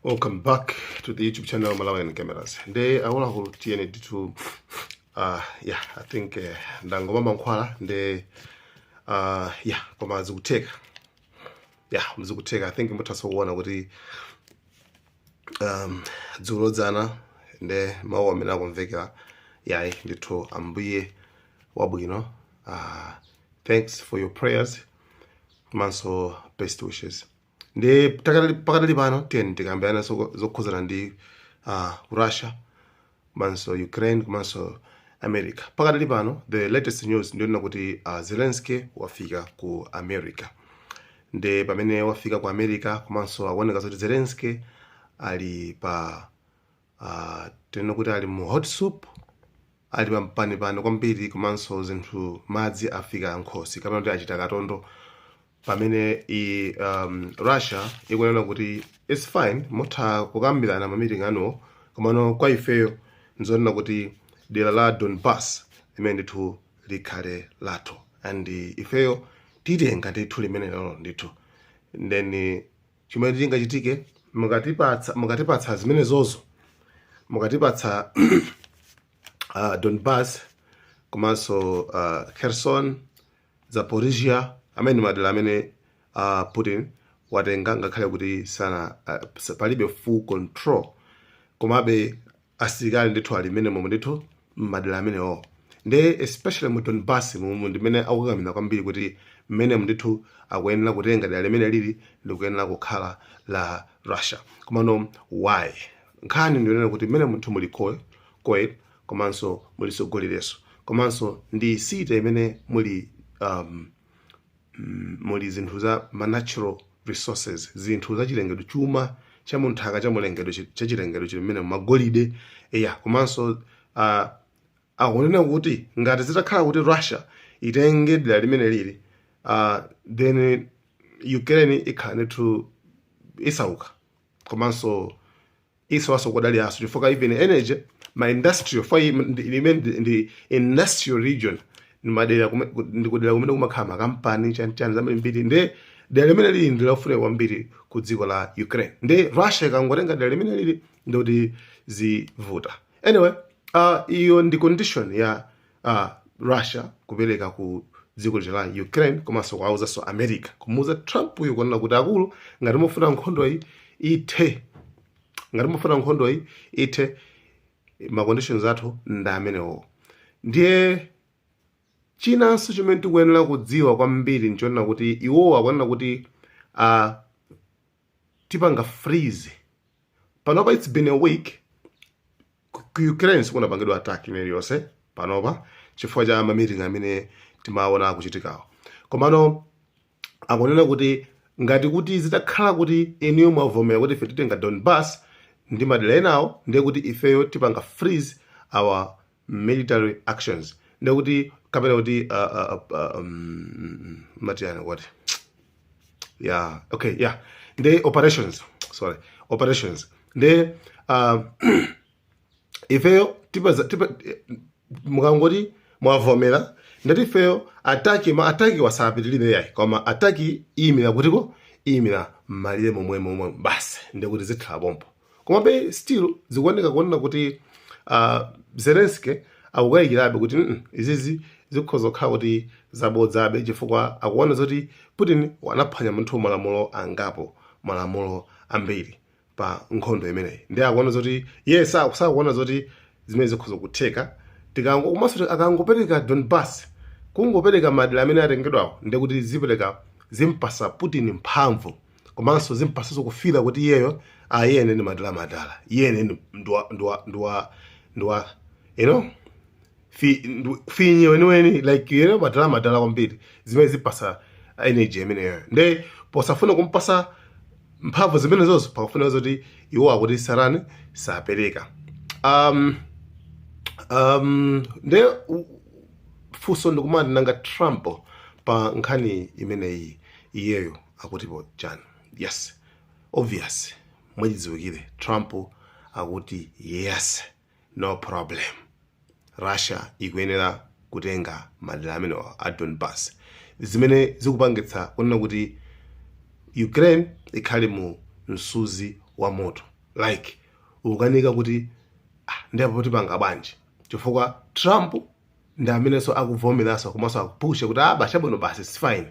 Welcome back to the YouTube channel Malawian Cameras. Nde akuluakulu, tiyeni ndithu. Yeah, I think ndangomwa mankhwala nde yeah, koma zikutheka. Yeah, zikutheka. I think muthaso kuona kuti dzulo dzana nde mawu amene akumvekera. Yayi ndithu, Ambuye wabwino. Thanks for your prayers komanso best wishes. Ndi pakadali pano tiyeni tikambirane zokhuzana ndi Russia komanso Ukraine komanso America. Pakadali pano, the latest news ndiyonena kuti Zelensky wafika ku America. Ndi pamene wafika ku America, komanso akuoneka zoti Zelensky ali pa tinene kuti ali mu hot soup, ali pampanipani kwambiri, komanso zinthu madzi afika nkhosi kapena kuti achita katondo, pamene i Russia ikunena kuti it's fine, mutha kukambirana ma meeting anuwo, komano kwa ifeyo nzonena kuti dera la Donbas limene ndithu likhale lathu and ifeyo titenga ndithu limene lolo ndithu. Then chimene chingachitike, mukatipatsa zimenezozo, mukatipatsa Donbas komanso Kherson, Zaporizhia, amene madera amene Putin watenga, ngakhale kuti sana palibe full control, komabe asilikali ndithu ali mmene momwe ndithu mmadera amenewo. Nde especially mu Donbas mumu ndimene akukakamira kwambiri kuti mmenemu ndithu akuyenera kutenga dera limene lili ndikuyenera kukhala la Russia. Komano why? Nkhani ndionena kuti mmene munthu muli coal komanso muliso golideso, komanso ndi city imene muli muli zinthu za ma natural resources, zinthu zachilengedwe, chuma cha munthaka, cha mulengedwe, chachilengedwe chili mmene, magolide eya. Komanso akunena kuti ngati zitakhala kuti Russia itenge dera limene lili, then Ukraine ikhala ndithu isauka komanso isowaso kodaliranso, chifukwa even energy, ma industrial fa limene ndi industrial region, ndi madera ndi kudera kumene kumakhala makampani chanichani zambirimbiri. Nde dera limene lili ndi lofunika kwambiri ku dziko la Ukraine. Nde Russia ikangotenga dera limene lili, ndikuti zivuta. Anyway, iyo ndi condition ya Russia kupereka ku dziko lija la Ukraine, komanso kuwauzanso America, kumuuza Trump uyu kunena kuti, akulu, ngati mufuna nkhondo iyi ithe, ngati mufuna nkhondo iyi ithe, ma conditions athu ndi amenewo. Ndiye chinanso chimene tikuyenera kudziwa kwambiri nchonena kuti iwowo akunena kuti tipanga freeze. Panopa it's been a week ku Ukraine sikunapangidwa attack imene iliyonse panopa, chifukwa cha ma meeting amene timaona akuchitikawo. Komano akunena kuti ngati kuti zitakhala kuti inuyo mwavomera kuti ife titenga Donbas ndi madera enawo, ndiye kuti ifeyo tipanga freeze our military actions, ndiye kuti kapena kuti matiyani kuti, yeah, okay, yeah, ndi operations, sorry, operations. Ndi ifeyo tipa mukangoti mwavomera, ndati ifeyo attack, ma attack wasapitirire yayi, koma attack iyimira kutiko? Iyimira m'malire momwe momwe basi, ndikuti zikhala pompo. Komabe still zikuoneka kuonena kuti Zelensky akukayikirabe kuti izizi zikhoza kukhala kuti zabodzabe, chifukwa akuona zoti Putin anaphwanya munthu malamulo angapo, malamulo ambiri pa nkhondo imeneyi. Ndi akuona zoti iye sakuona zoti zimene zikhoza kutheka. Tikango komanso akangopereka Donbas, kungopereka madera amene atengedwawo, ndikuti zipereka, zimpasa Putin mphamvu, komanso zimpasanso kufira kuti iyeyo ayene ndi madala madala, iyene ndiwa finye weniweni, like madala madala kwambiri, zimene zipasa energy imeneyo. Nde posafuna kumpasa mphamvu zimenezozo, pakufuna zoti iwo akuti sarani sapereka. Nde funso ndikumati, nanga Trump pa nkhani imeneyi iyeyo akutipo chani? Yes, obvious, mwachidziwikire Trump akuti yes, no problem, Russia ikuyenera kutenga madera amenewa a Donbas, zimene zikupangitsa kunena kuti Ukraine ikhale mu msuzi wa moto, like ukukanika kuti, ah, ndipo tipanga bwanji? Chifukwa Trump ndi amenenso akuvomeranso komanso akupusha kuti, ah, chabwino basi, it's fine.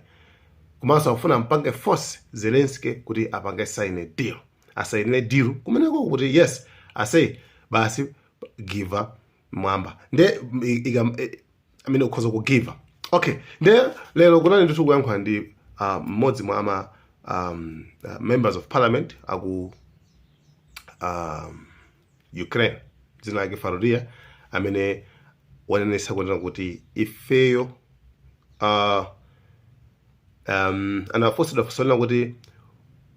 Komanso akufuna mpange force Zelensky kuti apange sign a deal, asayinire deal kumeneko kuti, yes, ase basi, give mwamba nde amene ukhoza kugiva. Okay, nde lero kunali ndithu kuyankhula ndi mmodzi mwa ama members of parliament aku Ukraine, dzina lake Faruria, amene wanenesa kunena kuti ifeyo anafunsidwa funso lina kuti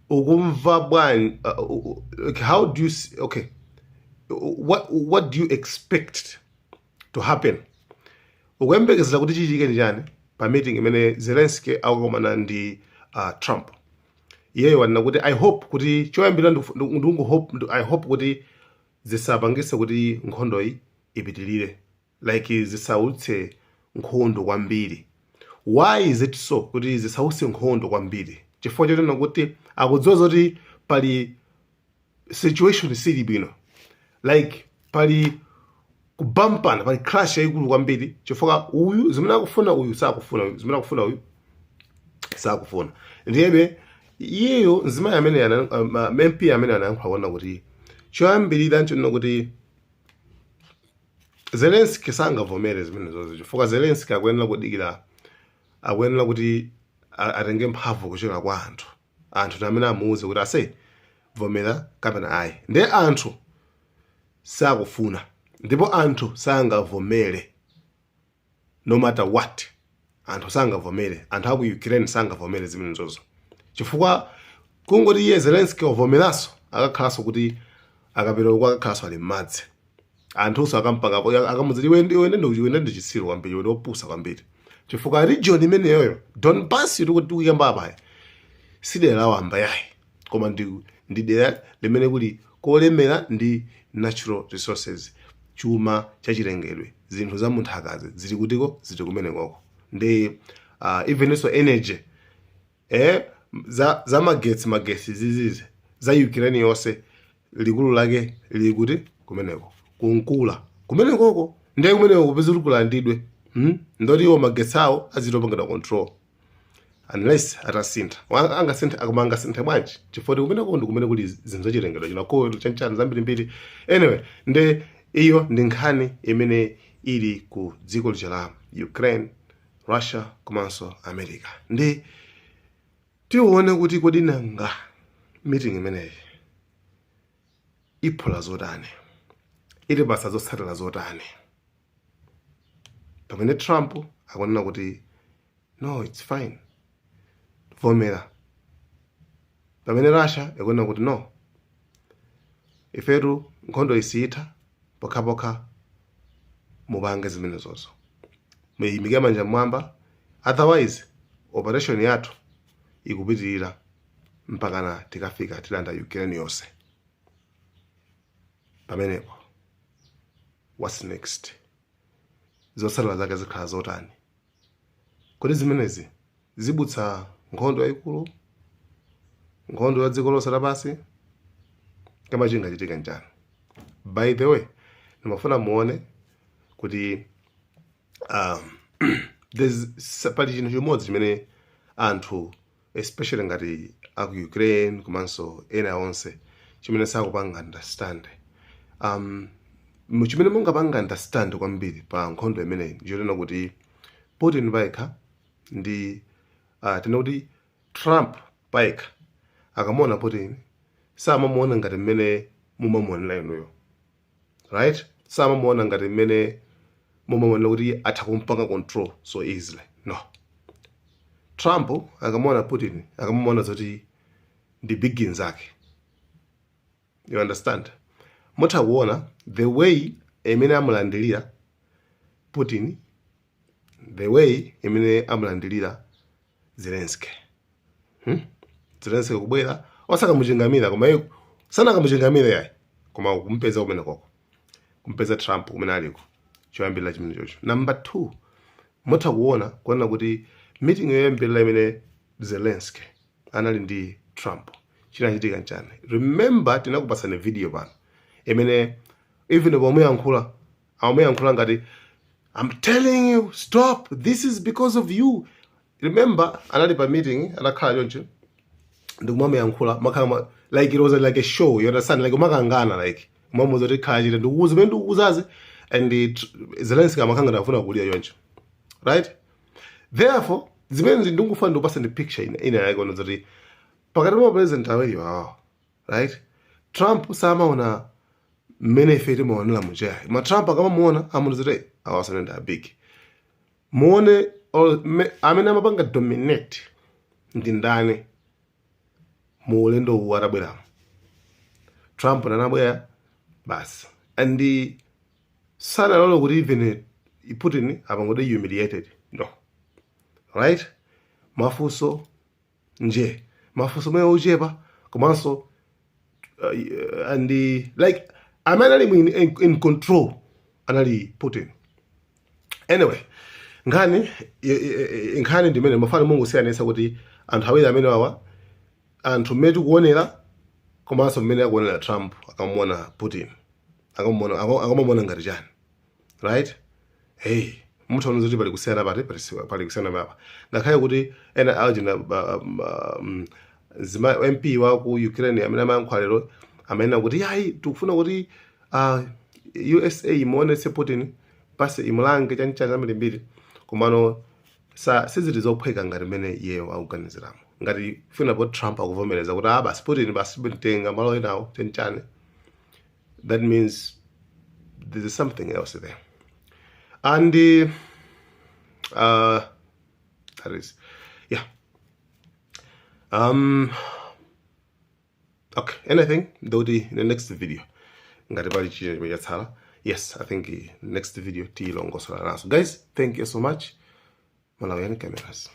ukumva bwanji, like how do you see, okay, what do you expect to happen, ukuyembekezera kuti chichitike ndi chani pa meeting imene Zelensky akukumana ndi Trump? Iyeyo wanena kuti, "I hope kuti choyambira ndingu hope, I hope kuti zisapangise kuti nkhondoyi ipitilire, like zisautse nkhondo kwambiri." Why is it so kuti zisautse nkhondo kwambiri? Chifukwa chotena kuti akudziwa zoti pali situation sili bwino, like pali kubampana, pali clash yayikulu kwambiri, chifukwa uyu zimene akufuna uyu sakufuna, uyu zimene akufuna uyu sakufuna. Ndiyebe iyeyo mzimayi amene MP amene anayankhula kuona kuti choyambirira nchonena kuti Zelensky sangavomere zimenezozo, chifukwa Zelensky akuyenera kudikira, akuyenera kuti atenge mphamvu kuchokera kwa anthu. Anthu ndi amene amuuze kuti ase vomera kapena ayi. Ndiye anthu sakufuna ndipo anthu sangavomere no matter what. Anthu sangavomere, anthu aku Ukraine sangavomere zimenezozo, chifukwa kungoti iye Zelensky wavomeranso, akakhalanso kuti akapita uko akakhalanso ali m'madzi. Anthunso akampanga akamudzi, iwe ndi chitsiru kwambiri, iwe ndi wopusa kwambiri, chifukwa region imeneyoyo, Donbas, tikuyamba apayi, si dera la wamba yayi, koma ndi dera limene kuli kolemera ndi natural resources, chuma chachilengedwe, zinthu za munthakazi zili kutiko? Zili kumenekoko. Ndi evenso energy, za magetsi zizizi za Ukraine yonse, likulu lake lili kuti? Kumeneko, kunkula kumenekoko. Ndiye kumeneko kupeza kuti kulandidwe, Ndoti iwo magetsi awo azitopangidwa control unless atasintha. Angasinthe, koma angasinthe bwanji? Chifukwa kuti kumeneko ndi kumene kuli zinthu zachilengedwe, chinakoyo chanchani zambirimbiri. Anyway, nde iyo ndi nkhani imene ili ku dziko lija la Ukraine, Russia komanso America. Ndi tione kuti kodi nanga meeting imeneyi iphula zotani, itipasa zotsatira zotani, pamene Trump akunena kuti, "No, it's fine, vomera," pamene Russia ikunena kuti, "No, ifetu nkhondo isiyitha pokhapokha mupange zimenezozo, muyimike manja mmwamba, otherwise operation yathu ikupitirira mpakana tikafika tilanda Ukraine yonse." Pamenepo what's next? Zotsatira zake zikhala zotani? Kodi zimenezi zibutsa nkhondo yayikulu, nkhondo ya dziko lonse lapansi, kama chingachitika njani? By the way, ndimafuna muone kuti pali chinthu chimodzi chimene anthu, especially ngati aku Ukraine komanso ena onse, chimene sakupanga understand. Chimene mungapanga understand kwambiri pa nkhondo imeneyi ndichonena kuti Putin payekha ndi tine kuti Trump payekha, akamuona Putin samamuona ngati mmene mumamuonera inuyo, right? Samamuona ngati mmene mumamuonera kuti atha kumpanga control so easily, no. Trump akamuona Putin akamuona zoti ndi big nzake, you understand? Mutha kuona the way imene amulandilira Putin, the way imene amulandilira Zelensky, Zelensky kubwera osakamuchingamira, koma iye sanakamuchingamira yayi, koma kumpeza kumene koko, kumpeza Trump kumene aliko, choyambirira chimene chocho. Number two, mutha kuona kuona kuti meeting yoyambirira imene Zelensky anali ndi Trump Chinachitika nchani? Remember, tinakupatsani video pano imene even pomuyankhula, amamuyankhula ngati, "I'm telling you, stop. This is because of you." Remember, anali pa meeting, anakhala choncho ndikumamuyankhula, makhala like it was like a show, you understand, like umakangana, like umamuza kuti khala chete, ndikukuza imene ndikukuzazi, and Zelensky amakangana, afuna kulira choncho, right? Therefore, zimene ndikufuna ndikupasa ndi picture ina yake ono zoti pakati pa president awiri wawo, right, Trump samaona mmene ife timaonera mucheya ma Trump. Akamamuona amuti zoti awasane ndi abig muone amene amapanga dominate ndi ndani mu ulendo uwu atabweramo Trump. Nanabwera basi and sanalole kuti even Putin apangode humiliated, no, right? Mafunso nje, mafunso mwe ochepa, komanso and like amene ali in control anali Putin. Anyway, nkhani ndimene mafana mungosiyanitsa kuti anthu awiri amene wawa, anthu mmene tikuonera komanso mmene akuonera Trump akamuona Putin, akamamuona ngati chani, right? Hey, muthaona kuti pali kusiyana pati, pali kusiyana papa, ngakhale kuti ena aljina zima MP wa ku Ukraine amene amayankhula lero amene kuti yayi, tikufuna kuti USA imuonetse Putin pasi, imulange chanichani zambirimbiri, komano sa sizili zophweka ngati mmene iyeyo akuganiziramo. Ngati funapo Trump akuvomereza kuti ah, basi, Putin basi mtenga malo enawo chanichani, that means there is something else there. And that is, yeah, okay, anything ndoti in the next video ngati pali china chimene chatsala. Yes, I think next video tiyilongosola naso. Guys, thank you so much. Malawian Cameras.